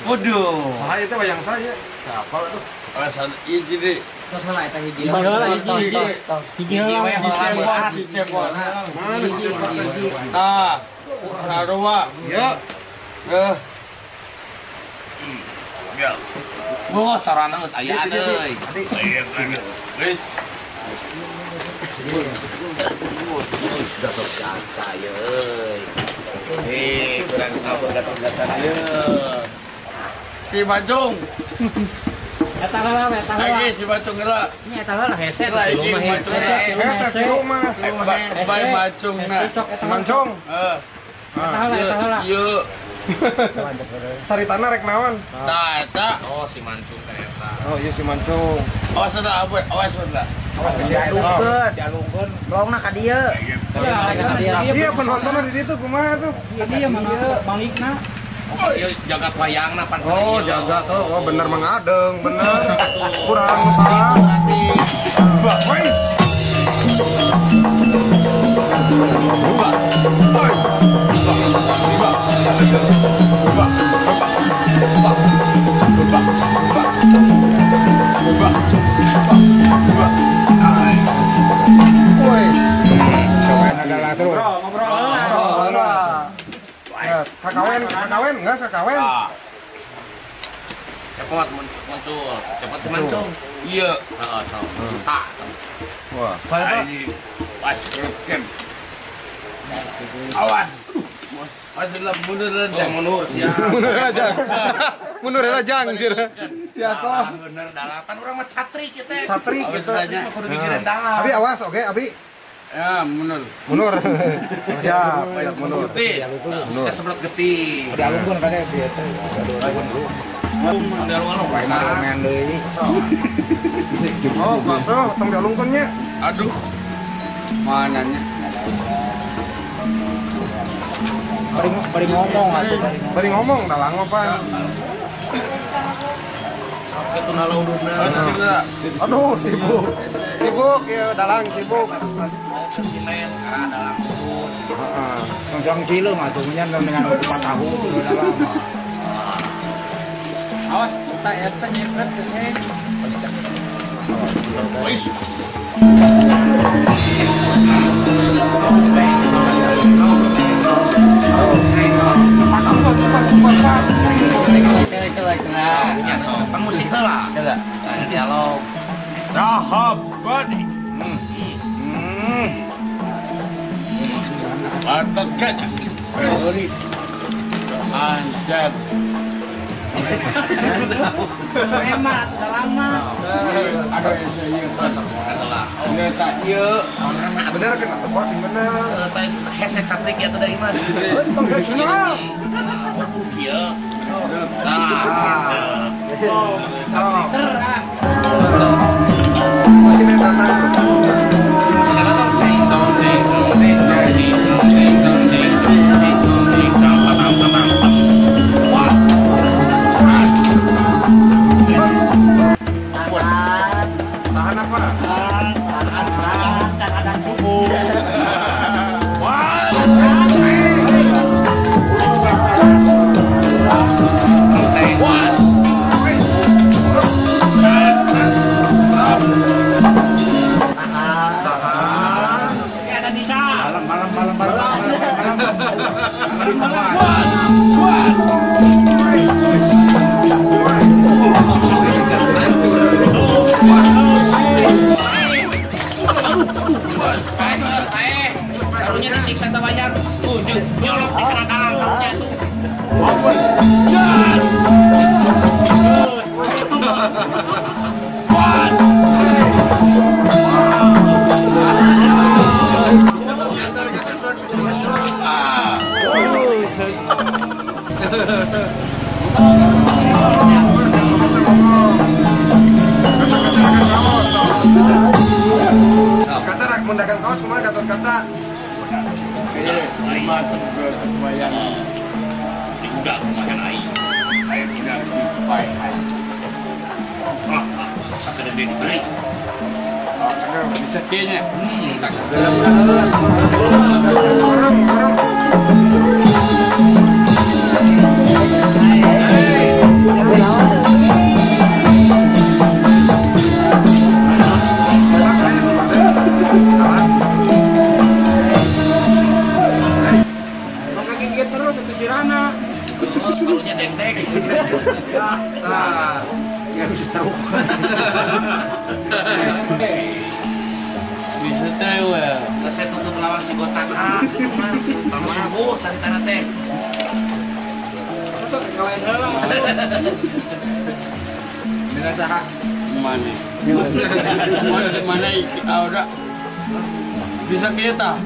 Waduh. Saha itu wayang saya. Siapa tuh? Alasan hiji deui. Tos heula eta hiji. Heula hiji. Hiji heula si cepot. Mana si cepot? Tah, sarua. Ieu. Heuh. Ya. Wah, sarana geus aya euy. Geus. Geus Gatot Kaca euy. Eh, kurang tahu Gatot Kaca ieu. Si Bajung. Eta heula, eta heula. Lagi si Bacung heula. Nya eta heula hese di rumah hese. Hese di rumah. Bae Bacung na. Mancung. Heeh. Eta heula, eta heula. Ieu. Saritana rek naon? Tah eta. Oh, si Mancung teh eta. Oh, iya si Mancung. Awas eta awe, awas eta. Awas dialungkeun, dialungkeun. Melongna ka dieu. Iya penontonna di ditu kumaha tuh? Ka dieu mana balikna. Ieu jagat wayangna pan. Oh, jagat. Oh, bener Mang Adeng, bener. Kurang salah. Woi. Woi. Ngobrol, ngobrol. Kakawen, kakawen, enggak sakawen. Cepot muncul, cepot si Mancung. Iya. Heeh, sok. Cinta. Wah, saya pas kerupkan. Awas. Adalah mundur aja. Mundur siap. Mundur aja. Mundur aja anjir. Siapa? Bener dalapan urang mah catri kieu teh. Catri gitu. Kudu mikirin dalam. Abi awas oke, Abi. Ya, mundur. Mundur. Siap, siap mundur. Mundur. Sebelah getih. Dialungkeun kade dieu teh. Dialungkeun deui. Oh, bakso tong dialungkeun nya. Aduh. Mananya? Bari ngomong atuh. Bari ngomong dalang mah pan. Kitu nalaududna. Aduh, sibuk. Sibuk ya dalang sibuk. Pas sinen karena dalang udud. Heeh. Tong cileung atuh nya dengan 4 tahun dalang. Awas kita eta nyepret teh. Wis. Musik lah. Ada dialog. Sahabat. Gatot Kaca. Anjir. Emang sudah lama. Aduh, iya. Ini tak iya. Bener kan atau kok bener. Hese catrik ya dari mana? Iya. Nah. Masih datang. Tahan apa? Tahan ada subuh. Karunya disiksa tak bayar. Nyolok di kerang-kerang karunya tuh. Kaca rak mendagang kaos kumaha Gatot Kaca? Lima wayang. Diudak makan air. Air tidak dipai. Sakit diberi. Bisa kayaknya. Orang. sirana. Karunya dengdeng. Nah, ya bisa tahu. Bisa tahu ya. Saya tutup lawan si Gotaka. Kamu subuh cari tanah teh. Tutup kalian heula. Bila saha? Mana? Mana iki aura? Bisa kita.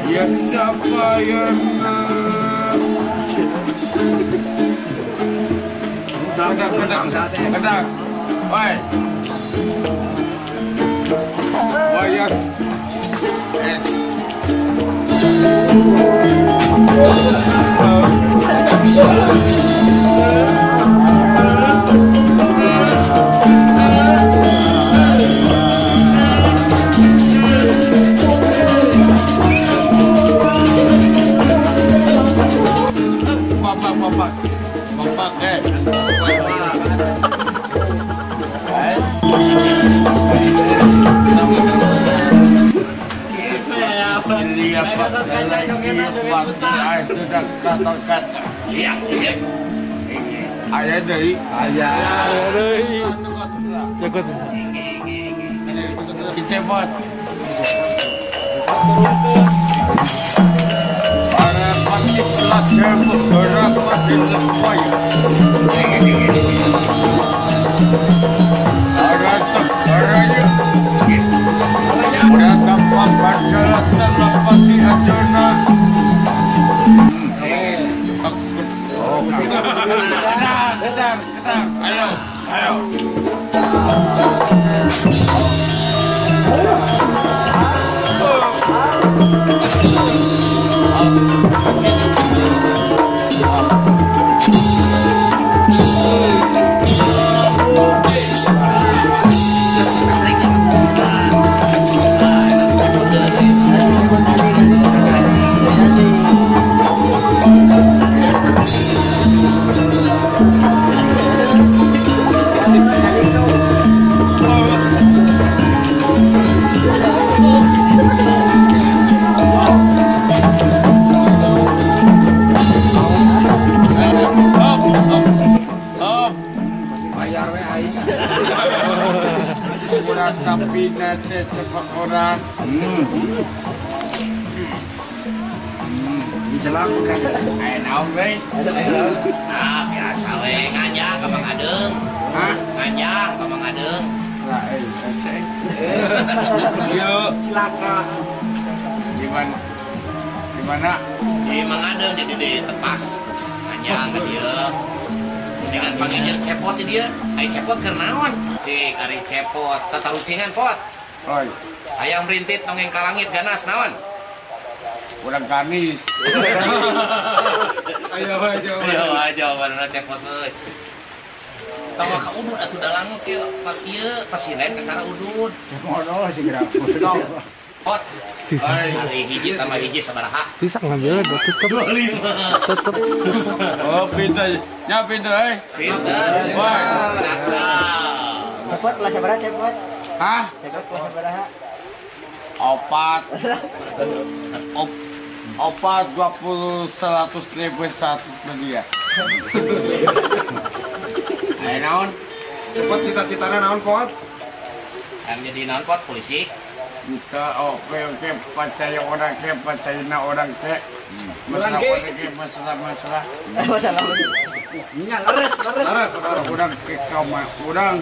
Ya siapa yang Kedang. Oi. Bayar. Es. Bapak. Bapak, Ayah deui. Ayah deui. Cukup. Dicepot. Para pati pelajar bergerak di lepai. Para tegaranya. Berapa adalah selapati ajana. Kedang, kedang. Ayo, ayo. Tapi nasi cepat orang. Dicelak. Ayo naon we? Ah biasa we nganyang ka Mang Adeung. Hah? Nganyang ka Mang Adeung. Lah eh. Ieu cilaka. Gimana? Gimana? Di Mang Adeung jadi di tepas. Nganyang ka dieu. Dengan panggilnya cepot di dia, ai cepot keur naon? Cik, ari cepot, tatarucingan pot. Oi. Hayang rintit nongeng ka langit ganas naon? Urang kanis. Ayo ayo. Ayo jawabanna cepot euy. Tong ka udud atuh dalang kieu pas ieu pas lain ka udud. Modol sih geura. Pot. Ari hiji tambah hiji sabaraha? Bisa ngambilnya tetep. 25. Tetep. Oh, pinter. Ya pinter euy. Pinter. Wah, cakep. Cepot lah sabaraha cepot? Hah? Cepot lah sabaraha? Opat. Opat 20 100 ribu 100 dia. Ayo naon? Cepot cita-citanya naon pot? Yang jadi naon pot polisi? Kita oke oke percaya orang ke percaya orang ke masalah orang ke masalah masalah. Nya leres leres. Orang ke kamar orang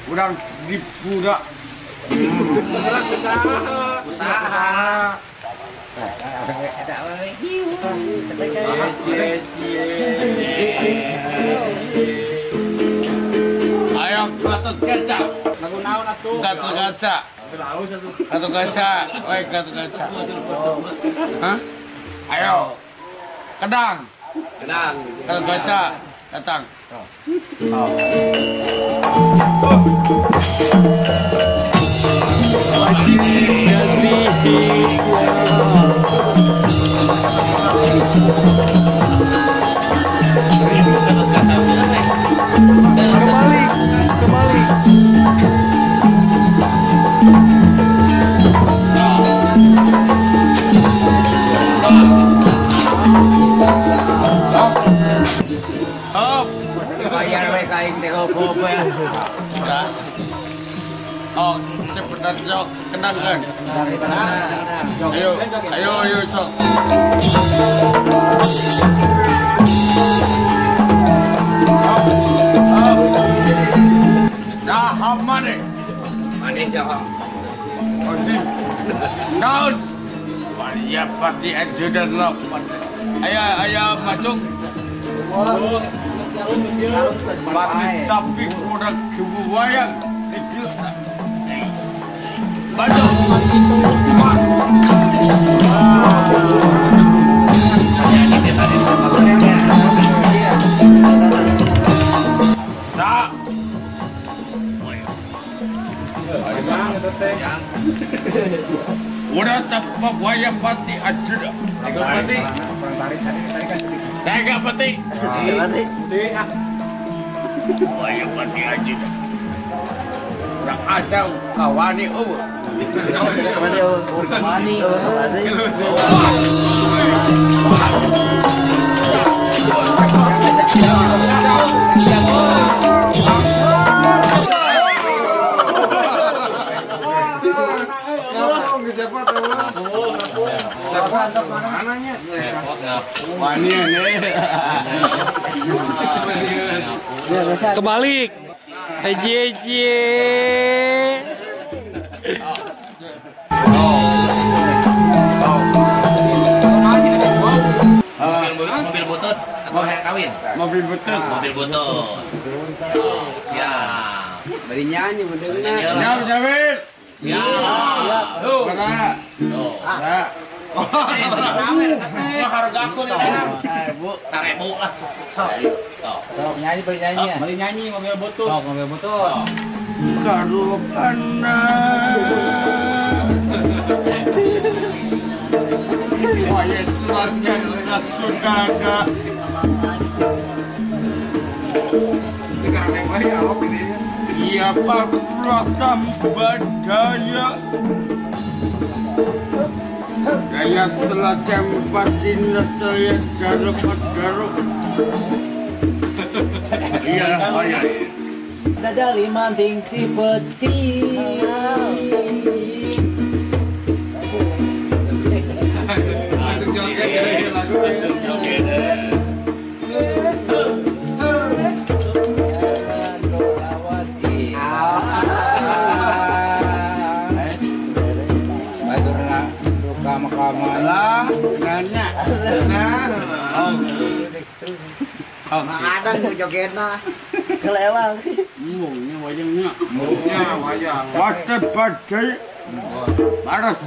orang di pura. Usaha. Ayo Gatot Kaca. Lagu naon atuh? Gatot Kaca. Gatot Kaca. Oi Gatot Kaca. Hah? Ayo. Kedang. Kedang. Gatot Kaca datang. Kembali, kembali. Kendang kan. Ayo, ayo, ayo, sok. Saha maneh? Maneh saha? Naon? Waria pati ajudan lok. Aya aya macung. Pati tapi kurang kebuayang. Baju. Sa. Udah tepat wayang pati ajudan. Tega pati. Tega pati. Wayang pati ajudan. Urang ada kawani eueuh. Kawani. Kebalik. Eje. Mobil butut atau hayang kawin? Mobil butut. Mobil butut. Siap. Bari nyanyi mendengar. Siap, Jawir. Siap. Tuh. Tuh. Wah, harga aku nih, 1000 lah. Sok. Sok nyanyi bari nyanyi. Bari nyanyi mobil butut. Sok mobil butut. Karupana. Wah, selatan sudada. Iya, Pak badaya. Gaya selatan batin saya garuk garuk. Iya, iya. Dadali manting ti peti. Langsung joget. Lah, nanya. Nah. Oh. Adang jogetna. Kelewang. Mungnya wayangnya. Mungnya wayang. Water badai. Baras.